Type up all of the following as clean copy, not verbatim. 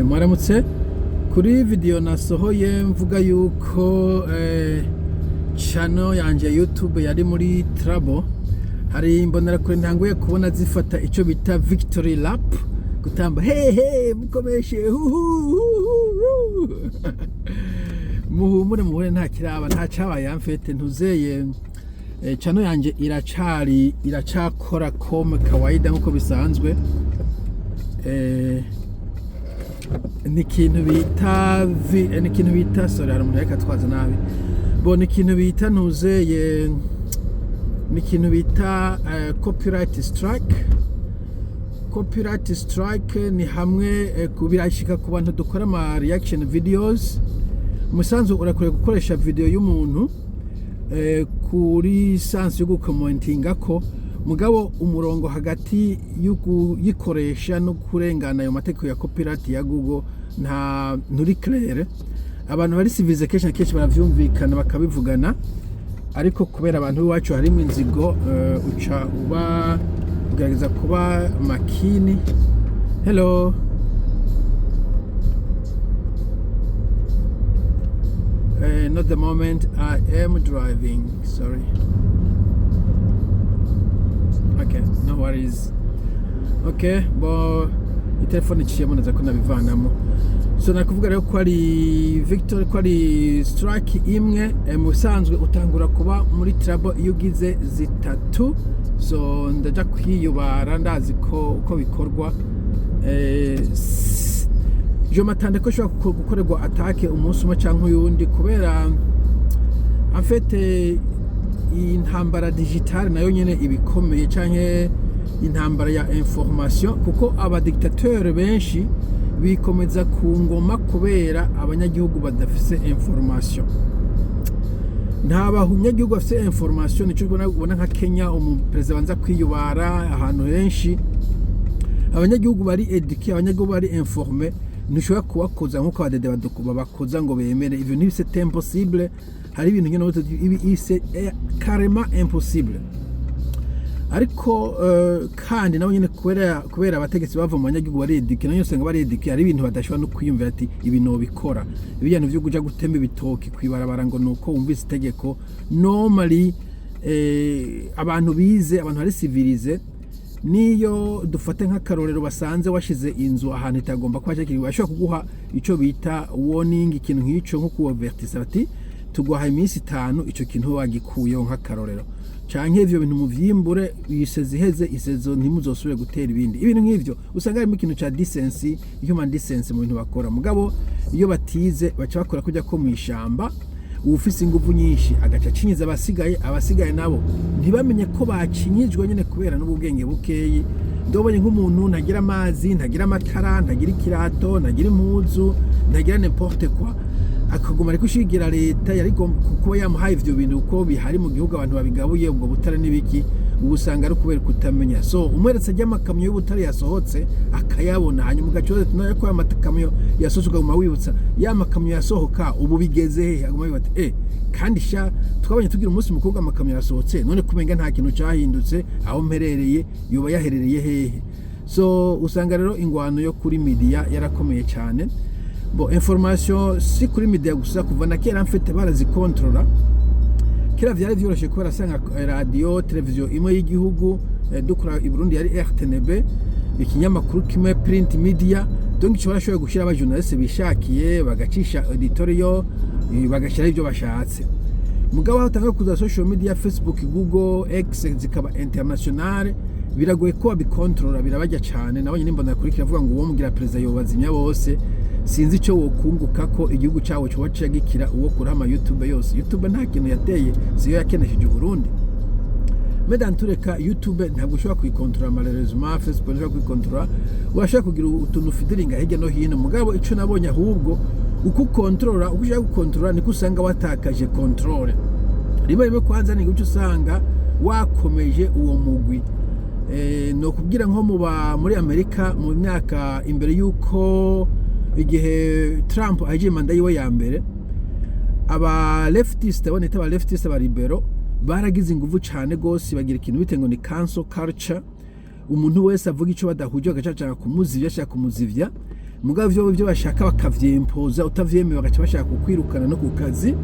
Mwaramutse kuri video nasohoye mvuga yuko channel yanje ya YouTube yari muri trouble. Hari imbonerakure ntanguye kubona zifata ico bita victory lap, gutamba hehe mukomeshe huhu huhu. Muhumure, muhure, nta kiraba, nta cabaye. En fait, ntuzeye, channel yanje iracari, iracakora comme kawaida, nkuko bisanzwe. Ni ikintu bita, sorry, hari umuntu yariko atwaza nabi. Bo ni ikintu bita, ntuzeye, ni ikintu bita copyright strike. Copyright strike ni hamwe birashika ku bantu dukora ama reaction videos. Umusanzu urakwiye gukoresha video y'umuntu kuri sens yo gukomentinga ko, mugabo umurongo hagati yo kuyikoresha no kurengana ayo mategeko ya copyright ya Google nta nturi clair. Abantu bari civilisé kenshi na kenshi baravyumvikana, bakabivugana, ariko kubera abantu b'iwacu harimo inzigo, uca uba ugerageza kuba makini. Hello. Not the moment, I am driving, sorry. Okay, no worries. Okay, bo itelefone iciyemo, naza ko nabivanamo. So nakuvuga rero ko ari victory, ko ari strike imwe. Mu bisanzwe utangura kuba muri trouble iyo ugize zitatu. So ndaja kwiyubara, ndazi ko uko bikorwa. Je m'attendais ko ishobora gukorerwa attaque umunsi umwe canke uyundi, kubera en fait intambara digitale nayo nyene ibikomeye, canke intambara ya information, kuko aba dictateur benshi bikomeza ku ngoma kubera abanyagihugu badafise information. Nta banyagihugu bafise information. Nico ubona nka Kenya, umuperezida banza kwiyubara ahantu henshi. Abanyagihugu bari éduqués, abanyagihugu bari informés, ntushobora kubakoza nk'uko abadede babakoza ngo bemere ivyo. Ntibise impossible. Hari ibintu nyene ibi c'est carrément impossible. Ariko kandi nabo nyene kubera abategetsi bava mu banyagihugu bari éduqués, nabo usanga bari éduqués, hari ibintu badashobora no kwiyumvira ati ibi nobikora. Ibintu vyo kuja gutema ibitoki kwibarabara ngo nuko wumvise itegeko, normally abantu bize, abantu bari civilisés, niyo dufate nk'akarorero basanze washize inzu ahantu itagomba kuba hakiri, bashobora kuguha ico bita warning, ikintu nk'ico, nko kuavertisa bati tuguha iminsi 5 ico kintu wagikuyeho, nk'akarorero, canke ivyo bintu muvyimbure, isezi iheze, isezo ntimuzosubire gutera ibindi. Ibintu nk'ivyo usanga harimo ikintu ca decency, human decency mu bintu bakora. Mugabo iyo batize baca bakora kujya ko mw'ishamba, uwufise inguvu nyinshi agaca acinyiza abasigaye, abasigaye nabo ntibamenye ko bacinyijwe nyine kubera n'ubwenge bukeyi. Ndobonye nk'umuntu ntagira amazi, ntagira amatara, ntagira ikirato, ntagira impuzu, ntagira n'importe quoi, akaguma ariko ushigira leta yari kuba yamuhaye ivyo bintu uko bihari mu gihugu, abantu babigabuye ubwo butare n'ibiki. Ubu usanga ari kubera kutamenya. So umweretse ajya amakamyo y'ubutare yasohotse akayabona, hanyuma ugaca nayo ko amakamyo yasohotse, ukaguma wibutsa ya makamyo yasohoka ubu bigeze hehe, aguma wibaza ati kandi sha twabonye tugira umunsi mukuru, amakamyo yasohotse, none kumenga nta kintu cyahindutse aho mperereye, yoba yaherereye hehe? So usanga rero ingwano yo kuri media yarakomeye cyane. Bo information si kuri media gusa, kuva na kera mfite barazikontrola. Kera vyari vyoroshe kubera asanga radio, televiziyo imwe y'igihugu, dukora i Burundi yari RTNB, ikinyamakuru kimwe, print media. Donc ico barashoboye gushira aba journaliste bishakiye, bagacisha editorial, bagashyiraho ibyo bashatse. Mugabo aho utanga kuza social media, Facebook, Google, X, zikaba international, biragoye ko babikontrola, birabajya cyane. Nabonye nimbona kurikira avuga ngo uwo mugira perezida yobazimya bose. Sinzi icyo wokunguka ko igihugu cyawo coba gikira uwo kuri ama YouTube yose. YouTube nta kintu yateye, siyo yakenesheje Burundi. Mais dans tous les cas, YouTube ntabwo ushobora kuyikontrola malheureusement, Facebook ntushobora kuyikontrola. Urashobora kugira utuntu fidiringa hirya no hino. Mugabo ico nabonye ahubwo, uko ukontrola, uko ushaka gukontrola, niko usanga watakaje contrôle. Rimwe rimwe kwanza ni guca usanga wakomeje uwo mugwi. No kubwira nko muba muri Amerika mu myaka imbere y'uko igihe Trump agiye manda yiwe ya mbere, aba leftist, abo nita aba leftist, aba libéraux, baragize inguvu cyane gose, bagira ikintu bite ngo ni cancel culture. Umuntu wese avuga icyo badahuje bagacacaka kumuzivya, ashaka kumuzivya. Mugabo ivyo bashaka bakavyimpoza, utavyemeye bagaca bashaka kukwirukana no ku kazi.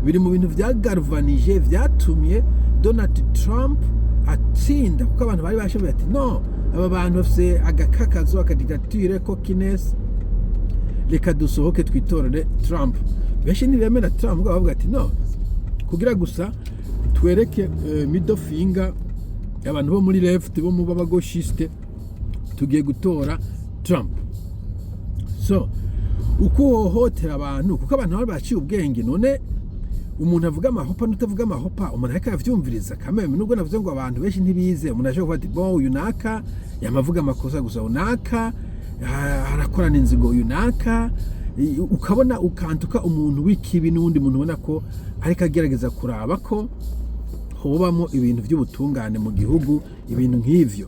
Biri mu bintu vyagalvanije, vyatumye Donald Trump atsinda, kuko abantu bari bashoboye ati: "No, aba bantu bafise agakakazo, aka dictature ko kinesi, reka dusohoke twitorere Trump." Benshi ntibemera Trump, mugabo bavuga ati: "No, kugira gusa twereke middle finger abantu bo muri left, bo mu b'aba gauchistes, tugiye gutora Trump." So uko uhohotera abantu, kuko abantu baba baciye ubwenge. None umuntu avuga amahopa n'utavuga amahopa, umuntu ariko aravyumviriza kameme. Nubwo navuze ngo abantu benshi ntibize, umuntu ashobora kuvuga ati: "Bon, uyu naka yamavuga amakosa gusa, unaka arakorana inzigo, uyu naka." Ukabona ukantuka umuntu w'ikibi n'uwundi muntu ubona ko ariko agerageza kuraba ko hobamo ibintu by'ubutungane mu gihugu, ibintu nk'ivyo.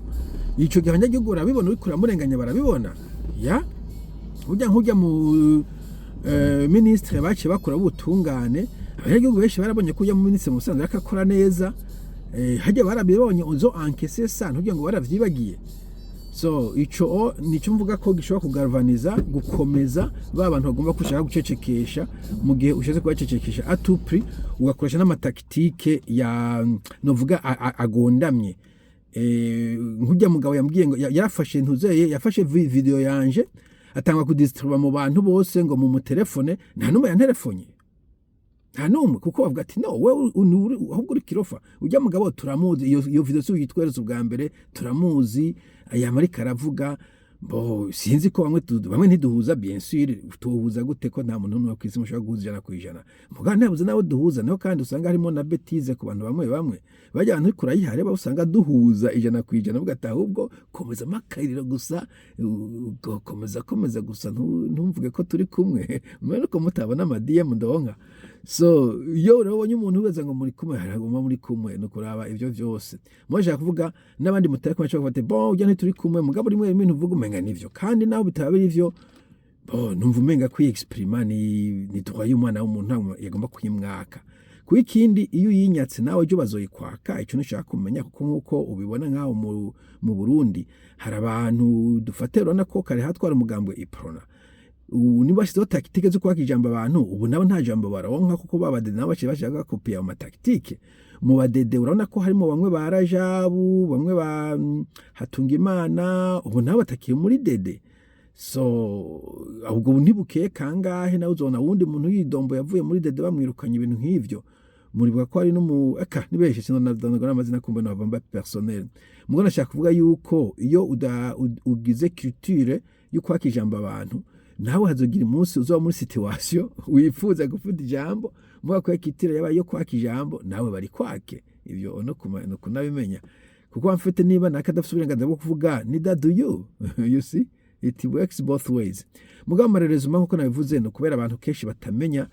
Ico gihe abanyagihugu barabibona, uriko uramurenganya barabibona. Ya burya nk'ujya mu ministre baciye bakora ubutungane, abanyagihugu benshi barabonye ko ujya mu ministre mu busanzwe ariko akora neza. Hajya barabibonye, uzo encaisse ça, ntugira ngo baravyibagiye. So ico nico mvuga ko gishobora kugalvaniza, gukomeza ba bantu bagomba kushaka gucecekesha. Mu gihe ushatse kubacecekesha à tout prix, ugakoresha n'ama tactiques ya novuga agondamye. Nk'ujya mugabo yambwiye ngo yarafashe ntuzeye, yafashe video yanje, atanga kudistribuer mu bantu bose ngo mu mutelefone. Nta numwe yanterefonye, nta numwe, kuko bavuga ati: "No, wewe ahubwo uri kirofa. Ujya mugabo turamuzi, iyo video si uyitweretse ubwa mbere, turamuzi." Aya ariko aravuga bo, sinzi ko bamwe bamwe ntiduhuza. Bien sûr, tuhuza gute ko nta muntu n'umwe kw'isi mushobora guhuza 100%? Mugabo ntabuze nawe duhuza naho, kandi usanga harimo na bêtises ku bantu bamwe bamwe bajya abantu uriko urayihare, usanga duhuza 100%. Uvuga ati: "Ahubwo komeza amakayiriro gusa, komeza, komeza gusa, ntumvuge ko turi kumwe." Mbere uko mutabona ama DM ndonka. So iyo rero ubonye umuntu wese ngo muri kumwe, haraguma muri kumwe, ni ukuraba ivyo vyose. Mwashaka kuvuga n'abandi mutari kumwe, bashobora kuvuga ati: "Bon, ujya ntituri kumwe," mugabo rimwe rimwe ntuvuga umenga nivyo, kandi naho bitaba biri ivyo. Bon, numva umenga kwiyexprima ni droit y'umwana w'umuntu, ntabwo yagomba kuyimwaka. Kuko ikindi, iyo uyinyatse nawe ejo bazoyikwaka. Ico ntushaka kumenya, kuko nk'uko ubibona nk'aho mu Burundi hari abantu dufate, urabona ko kare hatwara umugambwe Uprona, ubu niba bashyizeho tactique zo kwaka ijambo abantu, ubu nabo nta jambo baronka, kuko babadede nabo baciye bashaka kopiya mu ma tactiques. Mu badede urabona ko harimo bamwe ba Rajabu, bamwe ba Hatungimana, ubu nabo batakiri muri DD. So ubwo ntibukeye kangahe nawe uzobona wundi muntu yidombo yavuye muri DD, bamwirukanye, ibintu nk'ivyo. Muribuka ko hari n'umu eka nibeshe, sinonadonagura amazina, kumva nava mba personnel. Mugo nashaka kuvuga yuko iyo ugize culture yo kwaka ijambo abantu, nawe hazogira umunsi uzoba muri situation wifuza gufata ijambo, muga ko culture yabaye yo kwaka ijambo, nawe bari kwake. Ivyo no kunabimenya, kuko mfite niba naka adafite uburenganzira bwo kuvuga, neither do you. You see, it works both ways. Mugabo amarerezuma, nkuko nabivuze, ni ukubera abantu kenshi batamenya,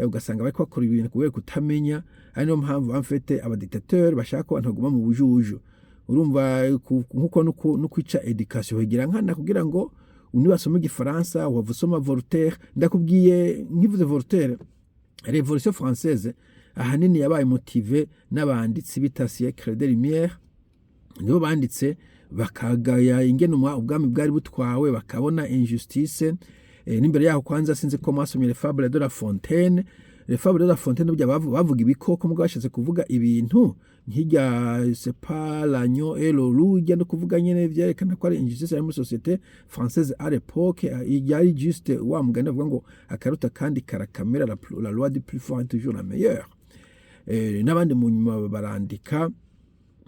ugasanga bariko bakora ibintu kubera kutamenya. Ari niyo mpamvu bamfite aba dictateurs bashaka ko abantu baguma mu bujuju. Urumva nkuko no kwica education higira nkana, kugira ngo nibasoma igifaransa wava usoma Voltaire. Ndakubwiye nkivuze Voltaire, Révolution française ahanini yabaye motivée n'abanditsi bita Siècle des Lumières. Nibo banditse bakagaya ingene ubwami bwari butwawe, bakabona injustice. N'imbere yaho kwanza, sinzi ko mwasomye Les Fables de La Fontaine. Les Fables de La Fontaine, burya bavuga ibikoko, mugabo bashatse kuvuga ibintu nk'irya c'est pas l'agneau et le loup, ijya no kuvuga nyene vyerekana ko ari injustice yari muri société française à l'époque. Yari juste wa mugani bavuga ngo akaruta kandi karakamera, la loi du plus fort est toujours la meilleure. N'abandi mu nyuma barandika,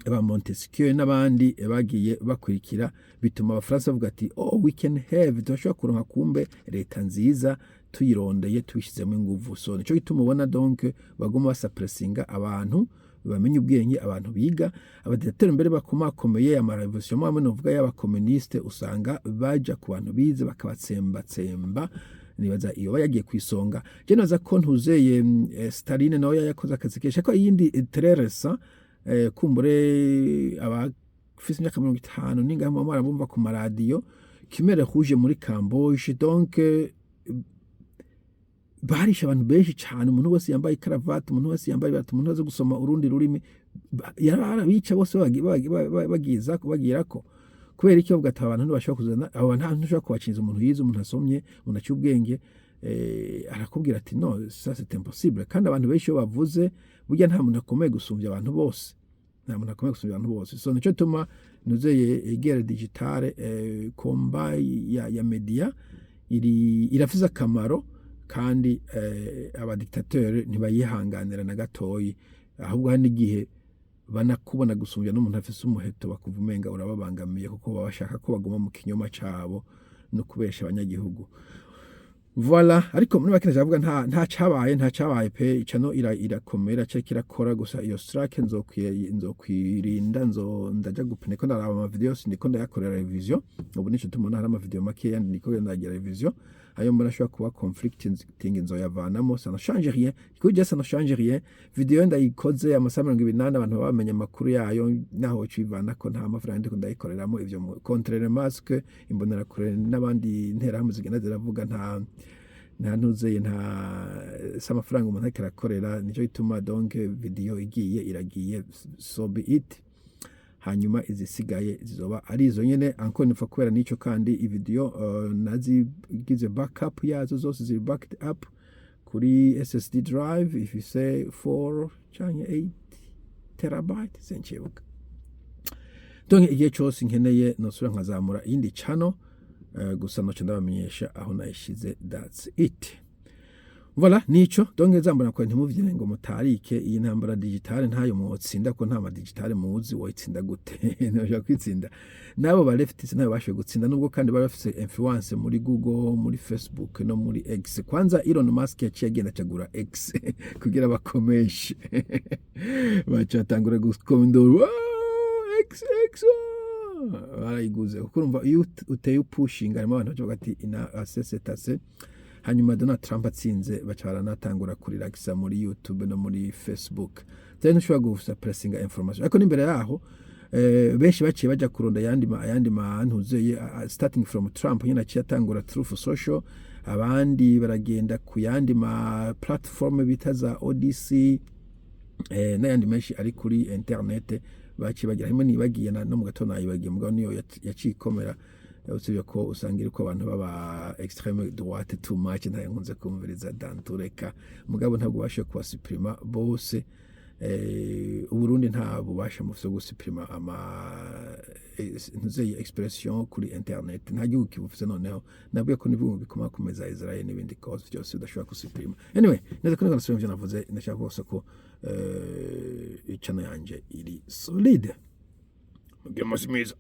ba Montesquieu n'abandi bagiye bakurikira, bituma abafaransa bavuga ati: "Oh, we can have, turashobora kuronka kumbe leta nziza tuyirondeye, tubishyizemo inguvu." So nico gituma ubona donc baguma basapressinga abantu bamenye ubwenge, abantu biga. Aba dictateurs mbere bakomakomeye, ama révolutions amwe novuga y'abakomuniste, usanga baja ku bantu bize bakabatsembatsemba. Nibaza iyo bayagiye ku isonga, je nibaza ko ntuzeye Staline nawe yakoze akazi kenshi. Ariko iyindi très récent, kumbure abafise imyaka 50 ningahe muba mwarabumva ku maradiyo, Khmer Rouge muri Cambodge. Donc barishe abantu benshi cyane. Umuntu wese yambaye ikaravati, umuntu wese yambaye ibirato, umuntu wese gusoma urundi rurimi, yarabica bose, bagirako. Kubera iki? Bavuga ati abantu ntibashobora kuzana abo bantu, ntushobora kubacinza. Umuntu yize, umuntu asomye, umuntu aciye ubwenge, arakubwira ati: "No, ça c'est impossible." Kandi abantu benshi iyo bavuze, burya nta muntu akomeye gusumbya abantu bose, nta muntu akomeye gusumbya abantu bose. So nico tuma nuzeye guerre digitale, combat ya media iri irafise akamaro, kandi aba dictateur ntibayihanganira na gatoyi. Ahubwo hari n'igihe banakubona gusumbya n'umuntu afise umuheto, bakuva umenga urababangamiye, kuko baba bashaka ko baguma mu kinyoma cabo no kubesha abanyagihugu. Voilà. Ariko muri make ndavuga nta cabaye, nta cabaye pe. Icano irakomera, kirakora. Gusa iyo strike nzokwirinda, ndaja gupine ko ndaraba ama video, ndiko ndayakorera revision ubu. Nico tubona hari ama video makeya, ndiko ndagira revision. Ayo mbona ashobora kuba conflicting nzoyavanamo. Ça ne change rien kuri je, ça ne change rien. Video ndayikoze amasaha 24, abantu baba bamenya amakuru yayo. Naho civanako, nta mafaranga ndiko ndayikoreramo ivyo, contrairement à ce que Imbonerakure n'abandi nterahamwe zigenda ziravuga. Nta ntuzeye, nta si amafaranga umuntu ariko arakorera. Nico gituma donc video igiye iragiye, so be it. Hanyuma izisigaye zizoba ari izo nyene. Encore une fois, kubera nico kandi ivideo nazigize backup yazo, zose ziri backed up kuri SSD drive ifise 4 canke 8 terabyte, sincibuka. Donc igihe cose nkeneye nosubira nkazamura iyindi channel, gusa noco ndabamenyesha aho nayishize. That's it. Voilà, nico. Donc zambona ko ntimuvyine ngo mutarike iyi ntambara digitale, ntayo mwotsinda, ko nta ma digitale muzi. Woyitsinda gute? Ntushobora kwitsinda. N'abo ba leftists ntayo bashoboye gutsinda, nubwo kandi bari bafise influence muri Google, muri Facebook no muri X. Kwanza Elon Musk yaciye agenda acagura X kugira bakomeshe, baca batangura gukomendora X. X barayiguze kuko urumva iyo uteye upushinga, harimo abantu bavuga ati ina assez assez. Hanyuma Donald Trump atsinze, baca baranatangura kuriragisa muri YouTube no muri Facebook. Rero ntushobora gusa pressinga information. Ariko n'imbere yaho, benshi baciye baja kuronda ayandi mantuzeye, starting from Trump nyine aciye atangura Truth Social. Abandi baragenda ku yandi ma platform bita za Odysee, n'ayandi menshi ari kuri internet. Baciye bagira harimo, nibagiye no mu gatondo nayibagiye, mugabo niyo yaciye ikomera. Usibye ko usanga iriko abantu baba extrême droite too much, ntayo nkunze kumviriza dantureka, mugabo ntabwo bashoboye kubasuprima bose. Uburundi nta bubasha mufise gusuprima ama ntuzeye expression kuri internet, nta gihugu kibufise. Noneho nabwiye ko n'ibihugu bikomakomeza, Israel n'ibindi kose byose, udashobora gusuprima. Anyway, neza ko niko nasubira ivyo navuze. Ndashaka rwose ko icano yanje iri solide. Mugire umunsi mwiza.